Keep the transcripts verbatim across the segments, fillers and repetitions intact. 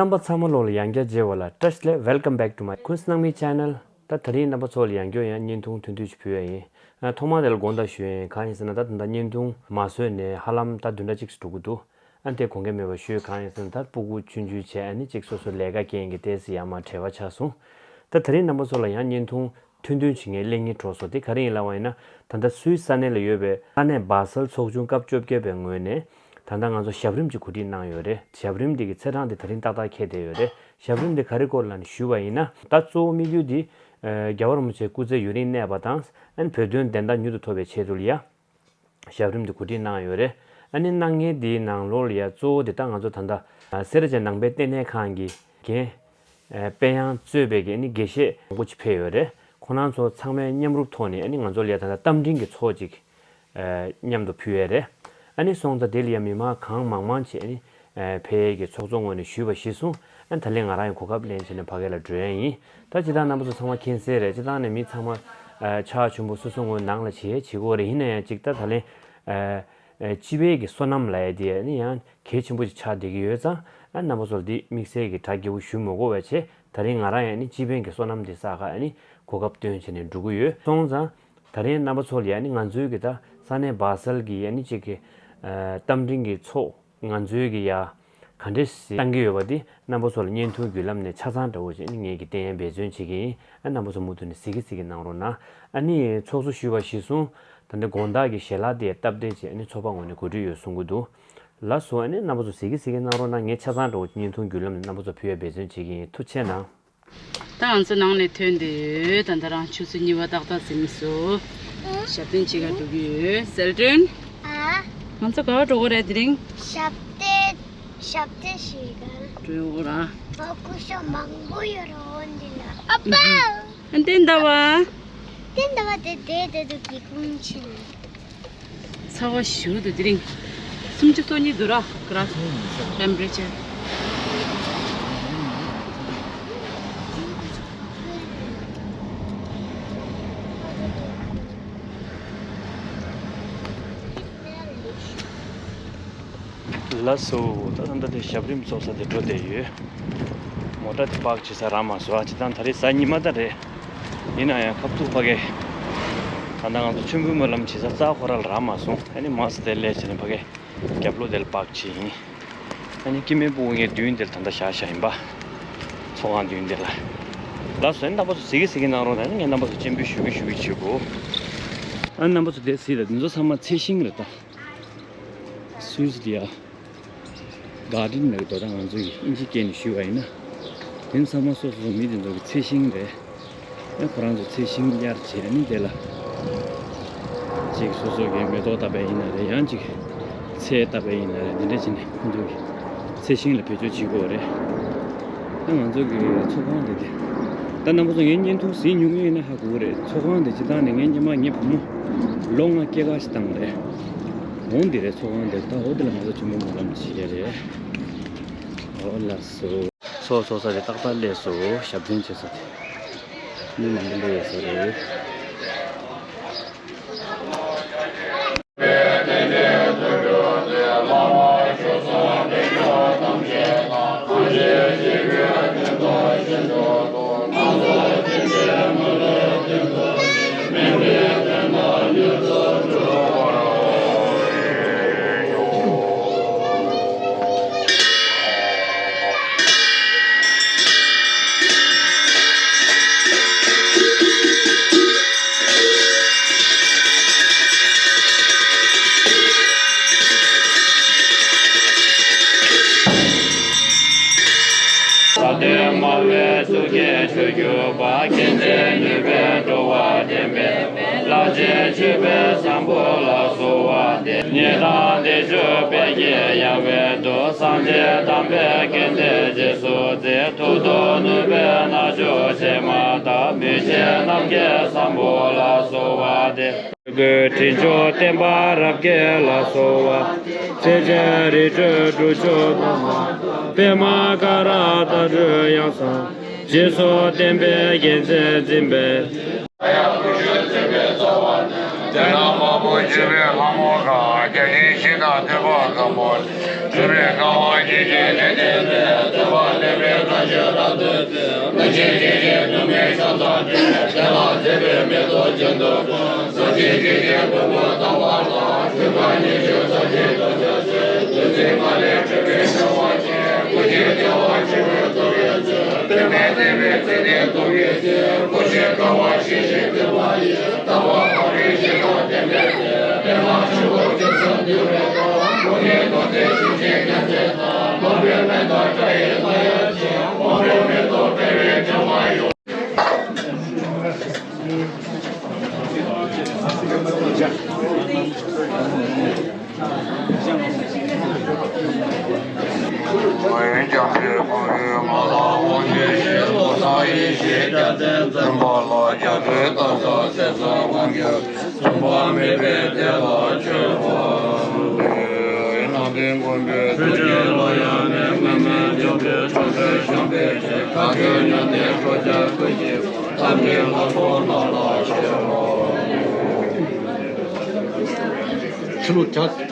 རྣམ་པ་ཚང་མ་ལོག་ལ་ཡང་བསྐྱར་མཇལ་བ་ལ་བཀྲ་ཤིས་བདེ་ལེགས། Welcome back to my Kun's Nangmi channel. ད་དེ་རིང་རྣམ་པ་ཚོ་ལ་ཡང་བསྐྱར་ཡང་བརྙན་ཐུང་ཐུང་ཐུང་ཞིག་ཕུལ་ཡ་ཡིན། ཨ། ཐོག་མ་དེ་ལ་དགོངས་དག་ཞུ་ཡ་ཡིན། གང་ཡིན་ཟེར་ན། ད་ད་ལྟ་བརྙན་ཐུང་མ་བཟོས་ནས་ཧ་ལམ་ད་བདུན་ཕྲག་གཅིག་ཙམ་འགྲོ་གི་འདུག་ཨ། དེ་དགོངས་འགལ་མེད་པ་ཞུ། གང་ཡིན་ཟེར་ན། ད་སྤུ་གུ་ཆུང་ཆུང་བྱས། ཨ་ནི་གཅིག་སོ་སོ་ལས་ཀ་རྐྱེན་གྱིས་ཏོག་ཙམ་ཡར་མར་བྲེལ་བ་ཆགས་སོང་། ད་དེ་རིང་རྣམ་པ་ཚོ་ལ་ཡང་བརྙན་ཐུང་ཐུང་ཐུང་ཞིག་ངས་གླེང་སྙིང་བྲོ་སོང་། དེ་ག་རེ་ཡིན་ལབ་པ་ཡིན་ན། ད་ལྟ་སུད་སི་ས་གནས་ལ་ཡོད་པའི་ས་གནས་སྦ་སེལ་ཚོགས་ཆུང་སྐབས་བཅོ་བརྒྱད་པའི་ངོས་ནས་ད་ལྟ་ང་ཚོ་ཞབས་རིམ་ཅིག་གོ་སྒྲིག་གནང་ཡོད་རེད། ཞབས་རིམ་དེ་གི་ཚེས་གྲངས་དེ་དེ་རིང་ཏག་ཏག་འཁེལ་བསྡད་ཡོད་རེད། ཞབས་རིམ་དེ་ག་རེ་སྐོར་ལ་ནི་ཞུས་པ་ཡིན་ན། ད་གཙོ་བོ་དམིགས་ཡུལ་དེ། ཨ། རྒྱལ་བ་རིན་པོ་ཆེ་སྐུ་ཚེ་ཡུན་རིང་གནས་པ་དང་། ཨ་ནི་བོད་དོན་བདེན་མཐའ་མྱུར་དུ་ཐོབ་པའི་ཆེད་དུ་ལ་ཡ། ཞབས་རིམ་དེ་གོ་སྒྲིག་གནང་ཡོད་རེད། ཨ་ནི་གནང་མཁན་དེའི་ནང་ལོགས་ལ་ཡ་གཙོ་བོ་དེ་ད་ང་ཚོ་ད་ལྟ་སེ་ར་བྱེས་ནང་པའི་ལྟེ་གནས་ཁང་གི་འགན་དཔལ་དབྱངས་གཙོས་པའི་གི་ཨ་ནི་དགེ་བཤེས་མང་པོ་ཅིག་ཕེབས་ཡོད་རེད། ཁོང་རྣམ་ཚོ་ཚང་མས་མཉམ་རུབ་ཐོག་ནས་ཨ་ནི་ང་ཚོ་ལ་ཡ་ད་ལྟ་རྟ་མགྲིན་གྱི་ཚོགས་ཅིག་ཨ། མཉམ་དུ་ཕུལ་ཡས་རེད། ཨ་ནི་སོང་ཙང་དེ་ལ་ཡ་མི་མང་གང་མང་མང་ཅིག་ཨ་ནི་ཨ། ཕེབས་ཡས་ཀྱི་ཚོགས་གཙོ་ངོས་ནས་ཞུས་པ་གཞིར་བཟུང་། ཨ་ནི་ད་ལན་ང་རང་ཡང་གོ་སྐབས་ལེན་བྱས་ནས་ཕ་གི་ལ་འགྲོ་ཡས་ཡིན། ད་སྤྱིར་བཏང་རྣམ་པ་ཚོ་ཚང་མ་མཁྱེན་གསལ་རེད། སྤྱིར་བཏང་ནས་མི་ཚང་མ་ཨ། ཕྱག་མཆོད་འབུལ་སོ་སོ་ངོས་ནང་ལ་བྱེད་བྱེད་དགོས་རེད། ཡིན་ན་ཡང་ཅིག་ད་ད་ལན་ཨ། ཨ། སྤྱི་པའི་གི་སོ་ནམ་ལབ་ཡས་དེ་ཨ་ནི་ཡང་གལ་ཆེན་པོ་ཅིག་ཆགས་བསྡད་ཀྱི་ཡོད་ཙང་། ཨ། རྣམ་པ་ཚོ་ལ་འདི་དམིགས་བསལ་གྱི་གྲ་རྒྱས་པོ་ཞུ་མི་དགོས་པ་བྱས། ད་རིང་ང་རང་ཡང་ནི་སྤྱི་ཕན་གྱི་སོ་ནམ་འདི་བསགས་ཁ་ནི་གོ་སྐབས་བཏོན་བྱས་ནས་འགྲོ་གི་ཡོད། སོང་ཙང་ད་རིང་རྣམ་པ་ཚོ་ལ་ཡང་ནི་ང་ཚོའི་གི་ད་ས་གནས་སྦ་སེལ་གྱི་ཡང་ནི་གཅིག་གི་ཨ། རྟ་མགྲིན་གྱི་ཚོགས་ང་ཚོའི་གི་ཡ་ག་འདྲས་སེ་བཏང་གི་ཡོད་པ་འདི་རྣམ་པ་ཚོ་ལ་བརྙན་ཐུང་བརྒྱུད་ལམ་ནས་ཆ་ཚང་འདྲ་བོ་ཅིག་ནི་ངས་གི་སྟོན་འབད་བརྩོན་བྱེད་ཀྱི་ཡིན། ཨ། རྣམ་པ་ཚོ་མུ་མཐུད་ནས་གཟིགས་གི་གཟིགས་གི་གནང་རོགས་གནང་། ཨ་ནི་ཚོགས་གཙོ་ཞུས་པ་གཞིར་བཟུང་ད་ལྟ་དགོང་དག་གི་ཞལ་ལག་དེ་སྟབས་བདེ་བྱས་ནི་ཚོགས་པ་ངོས་ནས་གོ་སྒྲིག་ཡོད་གསུང་གི་འདུག་ལགས་སོ། ཨ་ནི་རྣམ་པ་ཚོ་གཟིགས་གི་གཟིགས་གི་གནང་རོགས་གནང་། ངས་ཆ་ཚང་འདྲ་བོ་བརྙན་ཐུང་བརྒྱུད་ལམ་ནས་རྣམ་པ་ཚོ་ཕུལ་ཡ་འབད་བརྩོན་བྱེད་ཀྱི་ཡིན། ཐུགས་རྗེ་གནང་། ད་ང་ཚོ་ནང་ནས་ཐོན་བསྡད་ཡོད། ད་ལྟ་རང་ཆུ་ཚོད་གཉིས་པ་ཏག་ཏག་ཟིན་སོང་། ཞབས་བརྟན་བྱེད་ག་འགྲོ་གི་ཡོད། གསལ་སྒྲོན། ཨ། ང་ཚོ་ག་པར་འགྲོ་གི་རེད་དེ་རིང་། ཞབས་བརྟན། ཞབས་བརྟན་བྱེད་ག་འགྲོ་གི་ར། ཨ། སྐུ་ཞབས་མང་པོ་ཡོད་རེད་འདི་ལ། ཨ་ཕ། ཨ། བསྟན་ཟླ་བ། བསྟན་ཟླ་བ་དེ་བསྡད་བསྡད་དུས་སྒེའུ་ཁུང་ཕྱིན། ཚ་བ་ཞེ་པོ་འདུག་དེ་རིང་སུམ་ཅུ་སོ་གཉིས་འདུག་ར། ག་ར་ཊེམ་པ་རེ་ཅར། ལགས་སོ། ད་ལྟ་འདི་ཞབས་རིམ་ཚོགས་ས་དེ་འགྲོ་བསྡད་ཡོད། མོ་ཊ་དེ་པཱག་བྱེད་ས་རག་མ་སོང་། ཨ། སྤྱིར་བཏང་ད་རེས་གཟའ་ཉི་མ་ད་རེད། ཡིན་ན་ཡང་ཁབ་ཐུག་ཕ་གི་ད་ལྟ་ང་ཚོ་མཆོད་འབུལ་སྨོན་ལམ་བྱེད་ས་རྩ་ཁོ་ར་ལ་རག་མ་སོང་། ཨ་ནི་མར་ཙམ་དེར་སླེབས་བྱས་ནས་ཕ་གི་རྒྱབ་ལོགས་དེ་ལ་པཱག་བྱས་ཡིན། ཨ་ནི་སྐྱེ་དམན་སྤུ་གུ་ངའི་མདུན་དེ་ལ་ད་ལྟ་བཞག་བཞག་ཡིན་པ། ཚོགས་ཁང་མདུན་དེ་ལ། ལགས་སོ། ཨ་ནི་རྣམ་པ་ཚོ་གཟིགས་གི་གཟིགས་གི་གནང་རོགས་གནང་། ཨ་ནི་ངས་རྣམ་པ་ཚོ་སྤྱན་འབུལ་ཞུ་གི་ཞུ་གི་བྱེད་དགོས། ཨ་ནི་རྣམ་པ་ཚོ་དེ་གཟིགས་དང་། འདི་ཚོ་ཚང་མ་ཚལ་ཞིང་རེད་ད། སུད་སི་ལ་ཡ་གར་ཌེན་ལབ་ཀྱི་འདུག་ད་ང་ཚོ་གིས་ཨིན་ཇི་སྐད་ནས་ཞུས་པ་ཡིན་ན། དེ་ཚང་མ་སོ་སོ་མི་དེ་ཚོ་གི་ཚལ་ཞིང་རེད། ཨ། ཁོ་རང་ཚོ་ཚལ་ཞིང་གཡར་བྱས་ནས་དེ་ལ་ཅིག་སོ་སོ་གི་མེ་ཏོག་བཏབ་པ་ཡིན་ན་རེད། ཡང་ཅིག་ཚལ་བཏབ་པ་ཡིན་ན་རེད། འདི་འདྲ་བྱས་ནས་ཁོ་ཚོ་གི་ཚལ་ཞིང་ལ་བེད་སྤྱོད་བྱེད་དགོས་རེད། ཨ། ང་ཚོ་གི་ཚོགས་ཁང་དེ་དེ། ད་རྣམ་པ་ཚོ་ངའི་བརྙན་ཐུང་གཟིགས་མྱོང་མཁན་ཡིན་ན་ཧ་གོ་གི་རེད། ཚོགས་ཁང་དེ་སྤྱིར་བཏང་ནས་ངའི་སྔོན་མ་ངའི་བུ་མོ་ལོ་ལྔ་སྐྱེས་སྐར་ཞིག་བཏང་བ་རེད། འོ་འདི་རེད་ཚོགས་ཁང་དེ། ད་འོ་འདི་ལ་ང་ཚོ་མཆོད་འབུལ་སྨོན་ལམ་བྱེད་ཀྱི་རེད། འོ་ལགས་སོ། ཚོགས་ཚོགས་ས་དེ་ཏག་ཏག་སླེབས་སོང་། ཞབས་བརྟན་བྱེད་ས་དེ། མི་མང་པོ་སླེབས་ཡོད་ས་རེད། ས་སྟེང་སྨྲ་བའི་གཙུག་རྒྱན་ཆོས་གྱུར་པ། མཁྱེན་བརྩེ་ནུས་པས་འགྲོ་བ་འདྲེན་པའི་ལྷ་ཆེན་མཆོད་པའི་བཟང་པོ་ལ་གསོལ་བ་འདེབས། ཉན་དང་བདེ་སྤྱོད་དཔལ་གྱི་ཡང་འོད་དུ། སངས་རྒྱས་དམ་པའི་བསྐྱེད་བཟླས་རྗེས་སུ་མཛད། ཐུགས་རྡོ་ནུས་པའི་རྣལ་འབྱོར་ཆེན་མ་དང་། མུས་ཆེན་རྣམ་རྒྱལ་བཟང་པོ་ལ་གསོལ་བ་འདེབས། ཆོས་སྐུའི་དྲི་མཆོག་བརྟན་པ་རབ་རྒྱས་ལ་གསོལ་བ། རྩེ་གཅིག་རི་ཁྲོད་སྒྲུབ་མཆོག་དང་། པདྨ་ཀ་ར་དྭ་ལྟར་དངོས་སུ་གསལ། རྗེས་སུ་བསྟན་པའི་རྒྱལ་མཚན་འཛིན་པའི། ཡང་ཀུ་ཤུ་བཙུན་པའི་རྩ་བ་ནས། དེ་ན་དམར་པོ་བཅུ་པའི་ལྷ་མོ་ཁ། བརྒྱ་བྱིན་བཞི་དང་སྟོན་པ་སྒམ་པོ། སྤྲུལ་པའི་ཀ་བ་བརྒྱད་ཀྱི་ལས་ལྡན་པས། སྟོན་པ་ལེགས་པའི་བཀའ་བརྒྱུད་རབ་ཏུ་བསྟན། བླ་ཆེན་བརྒྱད་ཀྱི་གདུང་བའི་ཕྱག་རྩར་བསྒྲིལ། དེ་ལ་མཛེས་པའི་མེ་ཏོག་ཅན་དུ་བཀོད། ས་སྟེང་བརྒྱད་ཀྱི་ཕུང་པོ་དང་བ་ལ། སྤྲུལ་པ་ཉི་ཤུ་རྩ་བརྒྱད་དང་བརྒྱ་བྱིན། བདུད་རྩི་མ་ལུས་སྤྲུལ་པའི་ཤ་འཁོན་ཅན། སྐུ་སྐྱེ་བདེ་བ་ཆེན་པོའི་གཙོ་བོའི་ཚུལ། པདྨ་བརྟན་པའི་ཚུལ་ནི་སྟོང་ཉིད་ཅན། སྐུ་ཆེན་དགའ་བ་ཞི་ཞིང་དུལ་བ་ཡི། ལྟ་བ་ཕ་རོལ་ཕྱིན་དང་ལྡན་པའི་ཚུལ། པདྨ་འབྱུང་པོ་རྒྱ་མཚོ་འདུལ་བའི་སྐུ། མུ་ནེ་རྡོ་རྗེ་ཞིང་ཆེན་རྒྱལ་མཚན་དང་། མ་བུ་མེ་ཏོག་སྒྲ་ཡི་རྣ་ཡག་ཅན། མ་བུ་མེ་ཏོག་དཔལ་བའི་སྒྲོན་མ་ཡང་། འོན་ཀྱང་དེ་ཁོ་བོའི་ངག་ལ་དབང་ཆེན་ཞིང་ལོ་ཙཱ་ཡེ་ཤེས་རྒྱལ་མཚན་བཙུན་པ་ལ་རྒྱ་བོད་སྟག་ཚང་སྲས་སུ་དབང་བསྒྱུར། བཙུན་པ་མེད་པའི་བདེ་བ་ཆོས་འཁོར་ལོ། ནང་བསྟན་མགོན་པོའི་ཐུགས་རྗེ་ལ་ཡང་ནས་སྔོན་མེད་འཇུག་པའི་འཕྲོ་མཐུད་བྱམས་པའི་ཚེ། བཀའ་བརྒྱུད་ཉམས་ལྡན་ཁྲོ་རྒྱལ་སྐུ་གཤེགས་པ། ཐམས་ཅད་ལ་ཕོག་ནོར་ལ་ཕྱེ་རོགས། ཕྱི་ལོགས་བྱ་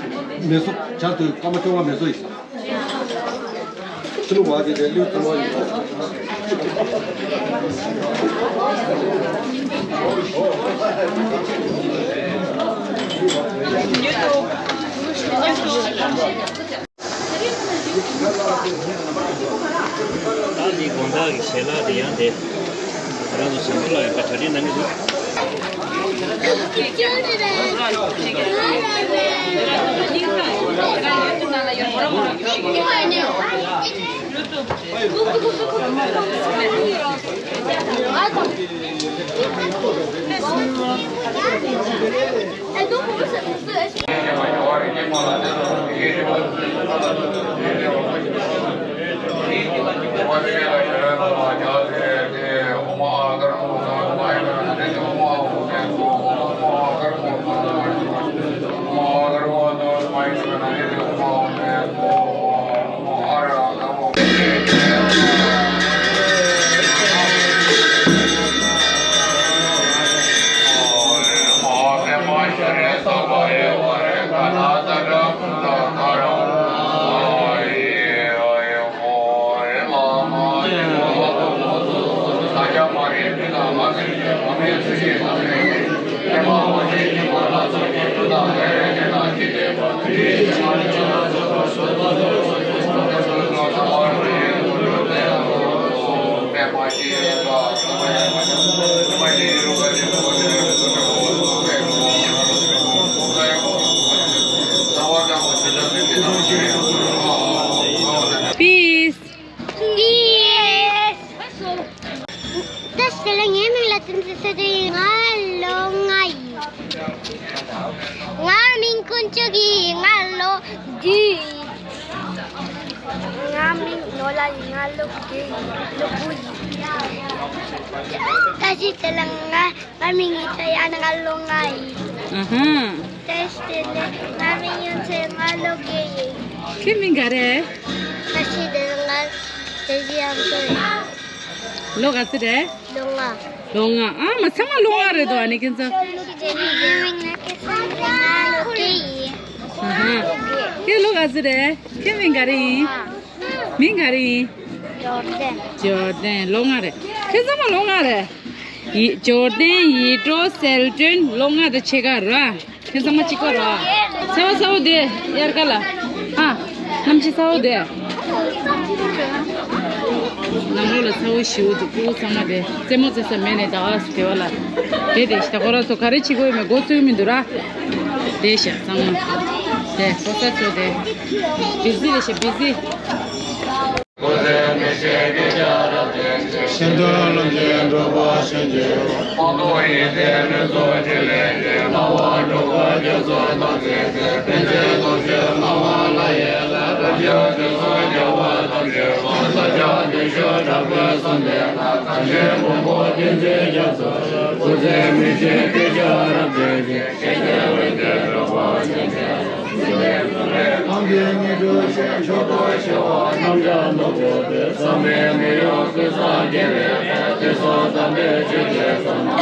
མེ་སོ་བྱ་དུ་སྐར་མ་བཅོ་ལྔ་མེ་སོ་ཡིན། ཕྱི་ལོགས་བ་དེ་དེ་ལུས་དུ་མ་ཡིན། ད་འདི་དགོང་དག་གི་ཞལ་ལག་དེ་ཡང་དེ། རང་ཚོ་བཟང་པོ་ལ་ཡང་ག་གྲ་སྒྲིག་གནང་གི་འདུག Peace. Peace. ད་ཞེ་ལ་ངའི་མིང་ལ་བསྟན་འཛིན་ཟེར་དུས་ང་ལོ་ལྔ་ཡིན། ང་མིང་དཀོན་མཆོག་གི་ང་ལོ་བདུན་ཡིན། ང་མིང་ནོར་ལྷ་ཡིན། ང་ལོ་བརྒྱད་ཡིན། ལོ་དགུ་ཡིན། ད་ཅི་དེ་ལ་ང་ང་མིང་ཡིན་ཚེ་ཡང་ང་ལོ་ལྔ་ཡིན། ཨ་ཧ། ད་ཅི་དེ་ལ་ང་མིང་ཡིན་ཚེ་ང་ལོ་བརྒྱད་ཡིན། ཁྱེད་མིང་ག་རེ། ད་ཅི་དེ་ལ་ང་དེ་ཅི་ཡང་ཚོ་ཡིན། ལོ་ག་ཚོད་རེད། ལོ་ལྔ། ལོ་ལྔ། ཨ་མ་ཚང་མ་ལོ་ལྔ་རེད་འདུག་ཨ་ནི་ཁྱེད་ཚོ། ང་ལོ་བརྒྱད་ཡིན། ཨ་ཧ། ཁྱེད་ལོ་ག་ཚོད་རེད། ཁྱེད་མིང་ག་རེ་ཡིན། མིང་ག་རེ་ཡིན། ཇོར་ཌན། ཇོར་ཌན་ལོ་ལྔ་རེད། ཁྱེད་ཚང་མ་ལོ་ལྔ་རེད། ཡི་ཇོར་ཌན་ཡེ་ཌྲོ་སེལ་ཏོན་ལོ་ལྔ་དང་ཕྱེད་ཀ་ར། ཁྱེད་ཚང་མ་གཅིག་པ་ར། ཚ་བ་ཚ་བོ་དེ་དབྱར་ཁ་ལ། ཨ། གནམ་གཤིས་ཚ་བོ་དེ། གནམ་ལོ་ལ་ཚ་བོ་ཞེ་པོ་འདུག་སྤུ་གུ་ཚང་མ་དེ་རྩེད་མོ་རྩེ་ས་མེད་ནས་ད་ག་སེ་དེ་བ་ལ། དེ་དེ་ཤ་ཁོ་ར་ཚོ་ག་རེ་བྱེད་དགོས་མེད་འགོ་ཚུགས་མི་འདུག་ར། དེ་ཤ་ཚང་མ། དེ་ཁོ་ས་ཚོ་དེ། བི་ཟི་རེད་ཤ་བི་ཟི། སྐུ་ཚེ་མི་ཤིགས་གེ་སར་རབ་བརྟན་ཅིང་། གཞན་དོན་བློ་འཛིན་འགྲུབ་པར་བྱིན་གྱིས་རློབས། སྤངས་རྟོགས་ཡེ་ཤེས་ལུས་སྲོག་གཅིག་ལེན་ཅིང་། སྣང་བ་དྲུག་པ་རྒྱ་མཚོ་དང་འདྲེས་ཏེ། ཕན་ཚུན་རྟོག་དཔྱོད་སྣང་བ་ལ་ཡལ་ལ། རབ་འབྱམས་ཀུན་བཟང་རྒྱལ་བ་ཐམས་ཅད་པ། ས་སྐྱ་བདེ་མཆོག་དྲག་པོའི་གསུང་ལྡན་ལ། བཀའ་དྲིན་ཕུང་པོ་བསྟན་འཛིན་རྒྱ་མཚོ། སྐུ་ཚེ་མི་ཤིགས་གེ་སར་རབ་བརྟན་ཅིང་། གཞན་དོན་བློ་འཛིན་འགྲུབ་པར་བྱིན་གྱིས་རློབས། གང་གིས་སྙིང་ཐུབ་ཤིང་མཆོག་ཏུ་ཞི་བ། རྣམ་དག་ནོར་བུ་སྟེ། བསམ་པའི་མི་གཡོ་ཀུན་བཟང་རྒྱལ་བའི་དཔལ། དེ་སོགས་དམ་པའི་ཆོས་ཀྱི་ཟབ་མོ།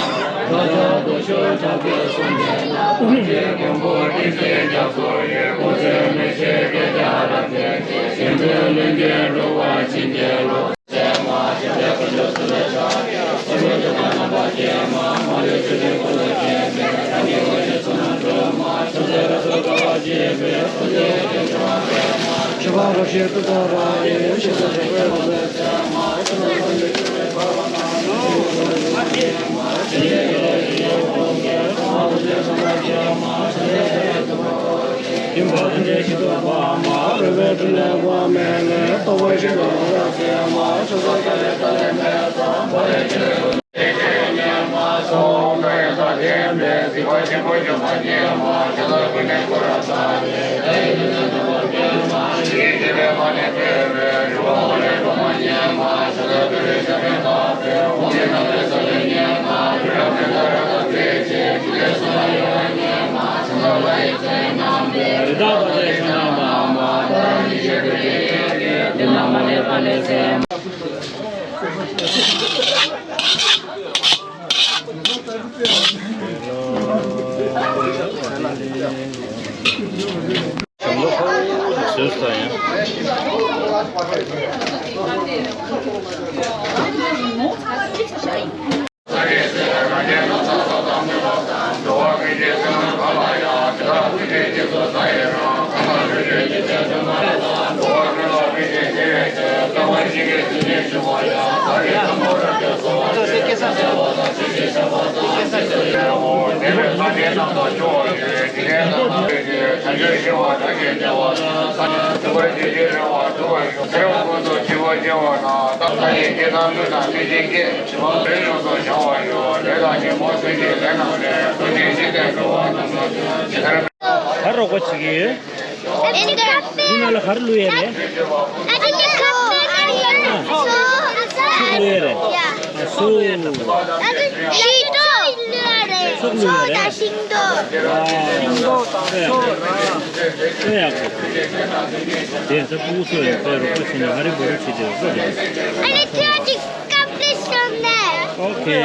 ག་རེ་རོགས་པ་བྱེད་ཀྱི་ཡོད། ཨ་ནི་ཁ་པེ། འདི་ནང་ལ་ག་རེ་བླུགས་ཡས་རེད། ཨ་ནི་ཁ་པེ་ནང་ལ་སོ། སོ་བླུགས་ཡས་རེད། ཡ། ཨ་སོ། ཨ་ནི་ཤིང་ཏོག་བླུགས་ཡས་རེད། སོ་དང་ཤིང་ཏོག་ཨ་ཤིང་ཏོག་སོ། ཨེ་ཡག་པོ། དེ་ཚོ་ཕྲུ་གུ་ཚོ་ཡང་དཔེ་རོགས་པ་བྱས་ནས་ཧ་རི་བོ་རི་བྱེད་བསྡད་ཡོད་རེད། ཨ་ནི་ཁྱོད་ཀྱིས་ཁ་པེ་ཤོར་ནས། ཨོ་ཁེ།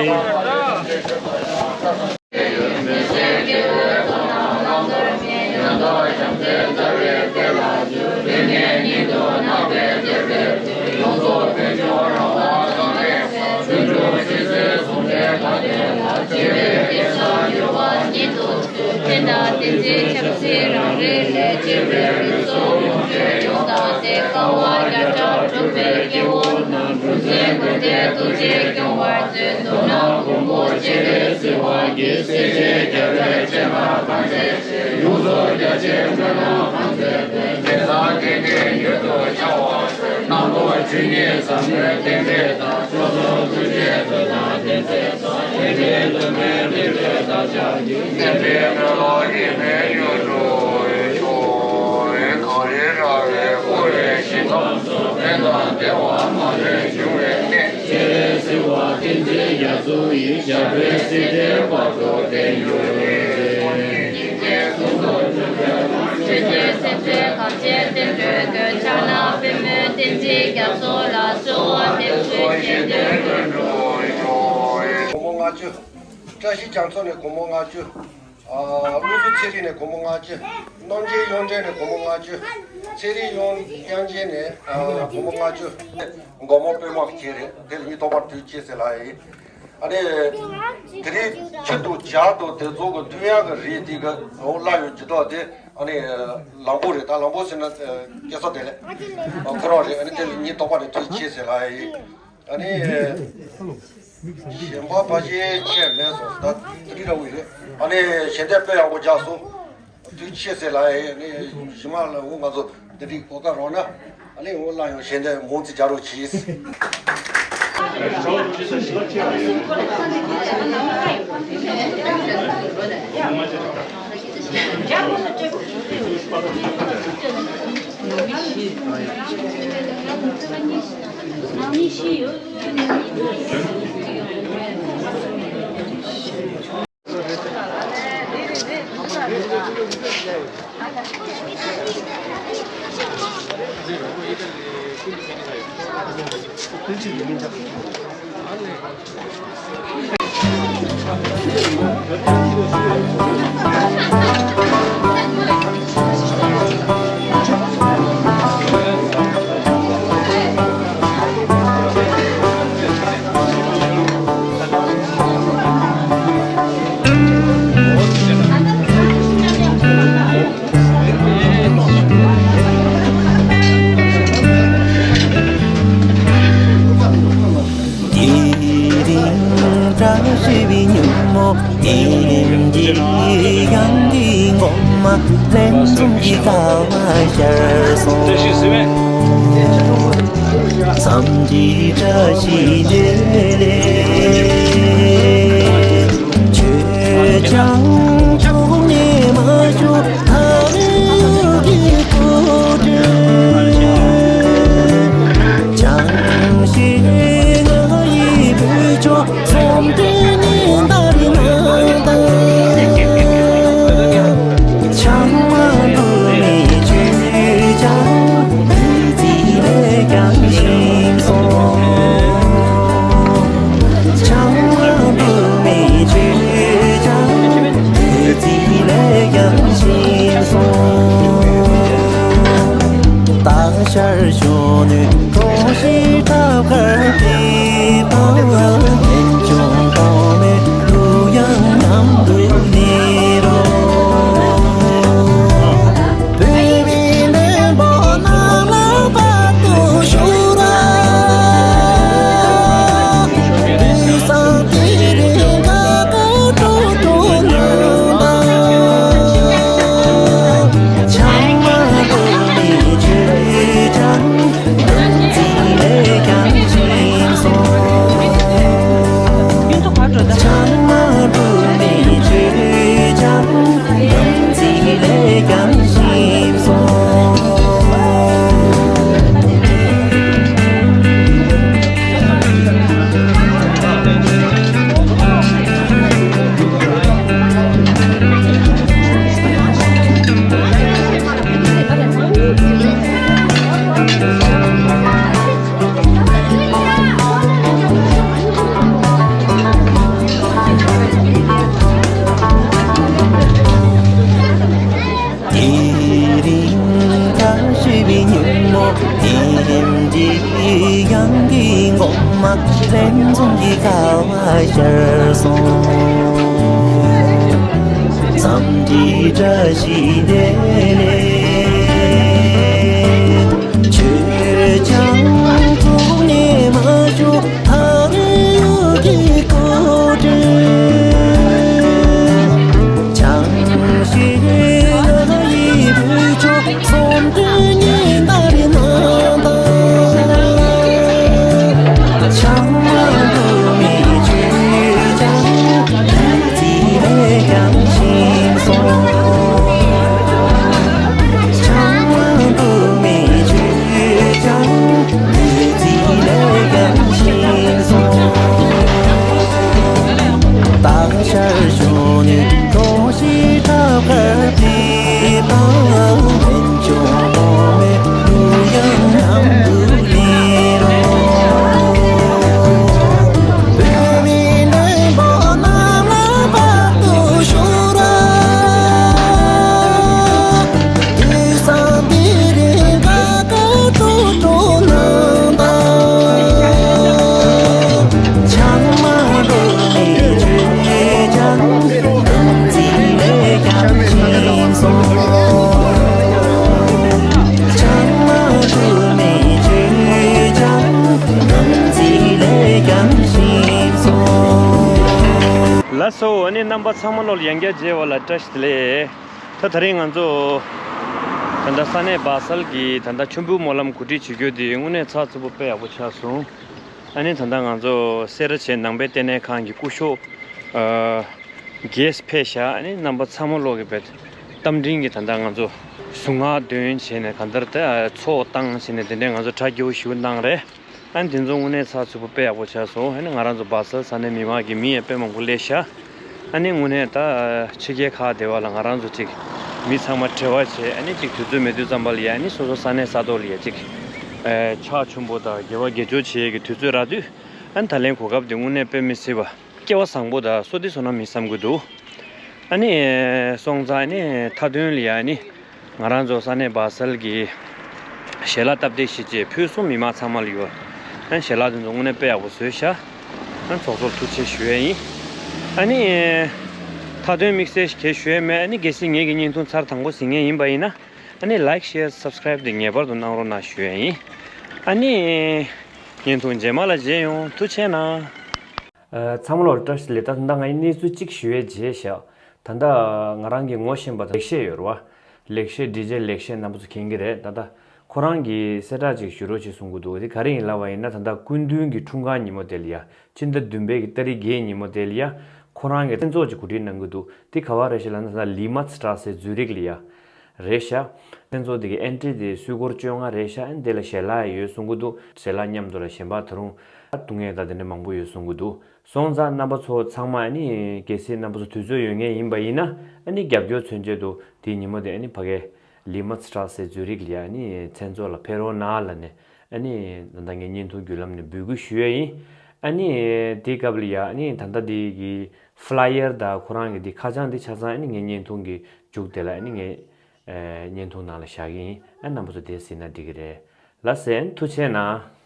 སྒོར་མོ་ལྔ་བཅུ། བཀྲ་ཤིས་རྒྱ་མཚོ་ནས་སྒོར་མོ་ལྔ་བཅུ། ཨ། བློ་བཟང་ཚེ་རིང་ནས་སྒོར་མོ་ལྔ་བཅུ། རྣམ་རྒྱལ་གཡང་འདྲེན་ནས་སྒོར་མོ་ལྔ་བཅུ། ཚེ་རིང་གཡང་གཡང་འདྲེན་ནས། ཨ། སྒོར་མོ་ལྔ་བཅུ། སྒོར་མོ་པད་མ་ཁྱེད་རེད། དེ་ལ་ཉིན་ཐོག་པར་དུས་ཆེ་ཟེར་ལ་ཡིན། ཨ་ནི། དེ་རིང་ཆེད་དུ་ཇ་དང་དེ་ཚོ་གི་མཐུན་ཡག་གི་རིགས་དེ་གི་འོ་སླ་ཡོད་ཇི་ལྟར་དེ། ཨ་ནི། ལམ་བུ་རེད། ད་ལམ་བུ་ཟེར་ན། ཨ། སྐལ་བཟང་བདེ་ལེགས། ཨ། ཁོ་རང་རེད། ཨ་ནི་དེ་ལ་ཉིན་ཐོག་པར་དུས་ཆེ་ཟེར་ལ་ཡིན། ཨ་ནི། གཞན་པ་ཕལ་ཆེར་ཁྱད་མེད་སོང་། ད་དེ་རིང་འདྲ་བོ་ཡིན། ཨ་ནི་ཞལ་འདེབས་དཔེ་ཡག་པོ་རྒྱག་སོང་། དུས་ཆེ་ཟེར་ལ་ཡིན། ཨ་ནི་གཞི་མ་ལ་འོ་ང་ཚོ་འདི་འདྲའི་གོ་སྐབས་རག་ན། ཨ་ནི་འོ་སླར་ཡང་ཞལ་འདེབས་མང་ཙམ་རྒྱག་རོགས་གྱིས། དེ་རིང་བཀྲ་ཤིས་པའི་ཉིན་མོ། དེ་རིང་གི་གཡང་གི་འགོ་མ། ལན་འཛོམས་ཀྱི་ཁ་བ་ཤར་སོང་། མཚམས་ཀྱི་བཀྲ་ཤིས་བདེ་ལེགས། ཁྱོད་ཀྱང་ཐུགས་ནས་མ་བཞུགས། ཐག་རིང་གི་སྐུ་དྲིན། ཅང་ཤེས་ང་ཡི་བུ་ཆོ་སོམ་དེ་ནི་འདར་ན་ད། ཆང་མ་འབུལ་མི་ཁྱོད་ཀྱང་། བདུད་རྩི་ལས་ཀྱང་ཞིམ་སོང་། ཆང་མ་འབུལ་མི་ཁྱོད་ཀྱང་། བདུད་རྩི་ལས་ཀྱང་ཞིམ་སོང་། སྟག་ཤར་གཞོན་ནུའི་གྲོང་ཞིག་ཁྲབ་དཀར་གྱི་པང་། ལྷན་ཅུང་གཏོང་མོའི་གླུ་དབྱངས་མཉམ་དུ་གླེང་རོགས། བོད་མིའི་བློན་པོ་རྣམས་ལ་བར་དུ་བཞུགས་ར། དུས་བཟང་དེ་རིང་དགའ་དགའ་སྤྲོ་སྤྲོ་གནང་དང་། ཆང་མ་འབུལ་མི་ཁྱོད་ཀྱང་། སྣང་སྲིད་ལས་ཀྱང་ཞིམ་སོང་། ཆང་མ་འབུལ་མི་ཁྱོད་ཀྱང་། སྣང་སྲིད་ལས་ཀྱང་ཞིམ་སོང་། དེ་རིང་བཀྲ་ཤིས་པའི་ཉིན་མོ། དེ་རིང་འདིའི་གཡང་གི་འགོ་མ། ལྷན་འཛོམས་ཀྱི་ཁ་བ་ཤར་སོང་། མཚམས་འདིའི་བཀྲ་ཤིས་བདེ་ལེགས། ཁྱོད་ཀྱང་ཐུགས་ནས་མ་བཞུགས། ཐག་རིང་གི་སྐུ་དྲིན། ཅང་ཤེས་ང་ཡི་བུ་ཆོ་སོམ་དེ་ནི་འདར་ན་ད། ཆང་མ་འབུལ་མི་ཁྱོད་ཀྱང་། བདུད་རྩི་ལས་ཀྱང་ཞིམ་སོང་། ཆང་མ་འབུལ་མི་ཁྱོད་ཀྱང་། བདུད་རྩི་ལས་ཀྱང་ཞིམ་སོང་། སྟག་ཤར་གཞོན་ནུའི་གྲོང་ཞིག་ཁྲབ་དཀར་གྱི་པང་། ལྷན་ཅུང་གཏོང་མོའི་གླུ་དབྱངས་མཉམ་དུ་གླེང་རོགས། བོད་མིའི་བློན་པོ་རྣམས་ལ་བར་དུ་བཞུགས་ར། དུས་བཟང་འདི་རིང་དགའ་དགའ་སྤྲོ་སྤྲོ་གནང་དང་། ཆང་མ་འབུལ་མི་ཁྱོད་ཀྱང་། སྣང་སྲིད་ལས་ཀྱང་ཞིམ་སོང་། ཆང་མ་འབུལ་མི་ཁྱོད་ཀྱང་། སྣང་སྲིད་ལས་ཀྱང་ཞིམ་སོང་། ལགས་སོ། ཨ་ནི་རྣམ་པ་ཚང་མ་ལོ་ཡང་བསྐྱར་མཇལ་བ་ལ་བཀྲ་ཤིས་བདེ་ལེགས། ད་དེ་རིང་ང་ཚོ་ད་ལྟ་ས་གནས་སྦག་སལ་གྱི་ད་ལྟ་མཆོད་འབུལ་སྨོན་ལམ་གོ་སྒྲིག་བྱེད་རྒྱུ་དེ་དངོས་གནས་ཚགས་ཚུད་པོ་དཔེ་ཡག་པོ་ཆགས་སོང་། ཨ་ནི་ད་ལྟ་ང་ཚོ་སེ་ར་བྱེས་ནང་པའི་ལྟེ་གནས་ཁང་གི་སྐུ་ཞབས་ཨ་རྒྱས་ཕེབས་ཤག་ཨ་ནི་རྣམ་པ་ཚང་མ་ལོག་གི་བེད་རྟ་མགྲིན་གྱི་ད་ལྟ་ང་ཚོ་གཟུངས་སྔགས་འདོན་བྱས་ནས་གང་ལྟར་ད་ཚོགས་བཏང་བྱས་ནས་དེ་འདྲའི་ང་ཚོ་གྲ་རྒྱས་པོ་ཞིག་གནང་རེད། ཨ་ནི་དེ་ཚོ་དངོས་གནས་ཚགས་ཚུད་པོ་དཔེ་ཡག་པོ་ཆགས་སོང་། ཨ་ནི་ང་རང་ཚོ་སྦག་སལ་ས་གནས་མི་མང་གི་མི་ཡང་དཔེ་མང་པོ་སླེབས་ཤག་ཨ་ནི་དངོས་གནས་ད་ཕྱི་རྒྱལ་ཁག་དེ་བ་ལ་ང་རང་ཚོ་ཅིག་མི་ཚང་མ་འབྲེལ་བ་བྱས། ཨ་ནི་ཅིག་དུས་ཚོད་མེད་དུས་ཙམ་པ་ལ་ཡ། ཨ་ནི་སོ་སོ་ས་གནས་ས་ཐོག་ལ་ཡ་ཅིག་ཨ་ཕྱག་མཆོད་པོ་དང་དགེ་བ་དགེ་སྦྱོར་བྱེད་ཡས་ཀྱི་དུས་ཚོད་རག་དུས། ཨ་ནི་ད་ལན་གོ་སྐབས་དེ་དངོས་གནས་དཔེ་མི་སྲིད་པ། སྐལ་བ་བཟང་པོ་དང་བསོད་བདེ་བཟོ་ན་མི་བསམ་གི་འདུག་ཨ་ནི་སོང་ཙང་ཨ་ནི་མཐའ་དོན་ལ་ཡ་ཨ་ནི་ང་རང་ཚོ་ས་གནས་སྦ་སལ་གྱི་ཞལ་ལག་སྟབས་བདེ་ཞིག་བཅས་ཕུལ་སོང་། མི་མང་ཚང་མ་ལ་ཡོད། ཨ་ནི་ཞལ་ལག་དེ་ཚོ་དངོས་གནས་དཔེ་ཡག་པོ་བཟོས་ཤག་ཨ་ནི་ཚོགས་གཙོར་ཐུགས་རྗེ་ཆེ་ཞུ་ཡས་ཡིན། ཨ་ནི་མཐའ་དོན་དམིགས་བསལ་ཞིག་གས་ཞུ་ཡས་མེད། ཨ་ནི་གལ་སྲིད་ངེད་ཀྱི་བརྙན་ཐུང་ཚར་དང་པོ་གཟིགས་མཁན་ཡིན་པ་ཡིན་ན། ཨ་ནི་like, share, subscribe དེ་ངེས་པར་དུ་གནང་རོགས་གནང་ཞུ་ཡས་ཡིན། ཨ་ནི་བརྙན་ཐུང་རྗེས་མ་ལ་མཇལ་ཡོང་། ཐུགས་རྗེ་གནང་། ཨ། ཚང་མ་ལ་བཀྲ་ཤིས་བདེ་ལེགས། ད་ལྟ་ང་ཡི་གནས་ཚུལ་གཅིག་ཞུ་ཡས་བྱས་ཤག་ད་ལྟ་ང་རང་གི་ངོ་ཤེས་པ་དང་ལེགས་བཤད་ཡོད་རེད་བ། ལེགས་བཤད། ཌི་ཇེ་ལེགས་བཤད་རྣམ་པ་ཚོ་མཁྱེན་གྱི་རེད། ད་ལྟ་ཁོ་རང་གིས་གསལ་བསྒྲགས་ཅིག་ཞུ་རོགས་བྱེད་གསུང་གི་འདུག་དེ་ག་རེ་ཡིན་ལབ་པ་ཡིན་ན། ད་ལྟ་སྐུ་མདུན་གྱི་འཁྲུངས་སྐར་ཉིན་མོ་དེ་ལ་ཡ། ཕྱི་ཟླ་བདུན་པའི་གི་ཏ་རིག་བརྒྱད་ཉིན་མོ་དེ་ལ་ཡ། ཁོ་རང་གི་མཚན་ཚོགས་ཅིག་གོ་སྒྲིག་གནང་གི་འདུག་དེ་ག་བ་རེད་ཤག་ལབ་ན། ད་ལྟ་ལི་མ་ཚི་ཏྲ་སེ་ཛུ་རིག་ལ་ཡ། རེད་ཤག་མཚན་ཚོགས་དེ་གི་ཨེན་ཊི་རི་དེ་སུད་སྒོར་བཅོ་ལྔ་རེད་ཤག་ཨ་ནི་དེ་ལ་ཞལ་ལག་ཡོད་གསུང་གི་འདུག་ཞལ་ལག་མཉམ་དུ་ལ་གཞན་པ་ད་རུང་ཨ་བཏུང་ཡས་ད་དེ་འདྲ་མང་པོ་ཡོད་གསུང་གི་འདུག་སོང་ཙང་རྣམ་པ་ཚོ་ཚང་མ་ཨ་ནི་གལ་སྲིད་རྣམ་པ་ཚོ་དུས་ཚོད་ཡོད་མཁན་ཡིན་པ་ཡིན་ན། ཨ་ནི་རྒྱབ་སྐྱོར་མཚོན་ཆེད་དུ་དེའི་ཉིན་མོ་དེ་ཨ་ནི་ཕ་གའི་ལི་མ་ཚི་ཏྲ་སེ་ཛུ་རིག་ལ་ཡ་ཨ་ནི་མཚན་ཚོགས་ལ་ཕེབས་རོགས་གནང་ལབ་ནས། ཨ་ནི་ད་ལྟ་ངའི་བརྙན་ཐུང་བརྒྱུད་ལམ་ནས་འབོད་སྐུལ་ཞུ་ཡས་ཡིན། ཨ་ནི་དེའི་སྐབས་ལ་ཡ་ཨ་ནི་ད་ལྟ་དེ་གི་ཕ་ལ་ཡར་དང་ཁོ་རང་གི་དེ་ཁ་བྱང་དེ་ཆ་ཚང་ཨ་ནི་ངའི་བརྙན་ཐུང་གི་མཇུག་དེ་ལ་ཨ་ནི་ངས་ཨ་བརྙན་ཐུང་ནང་ལ་བཞག་གི་ཡིན། ཨ་རྣམ་པ་ཚོ་དེ་གཟིགས་ན་འགྲིག་གི་རེད། ལགས་སེ། ཨ་ནི་ཐུགས་རྗེ་གནང་།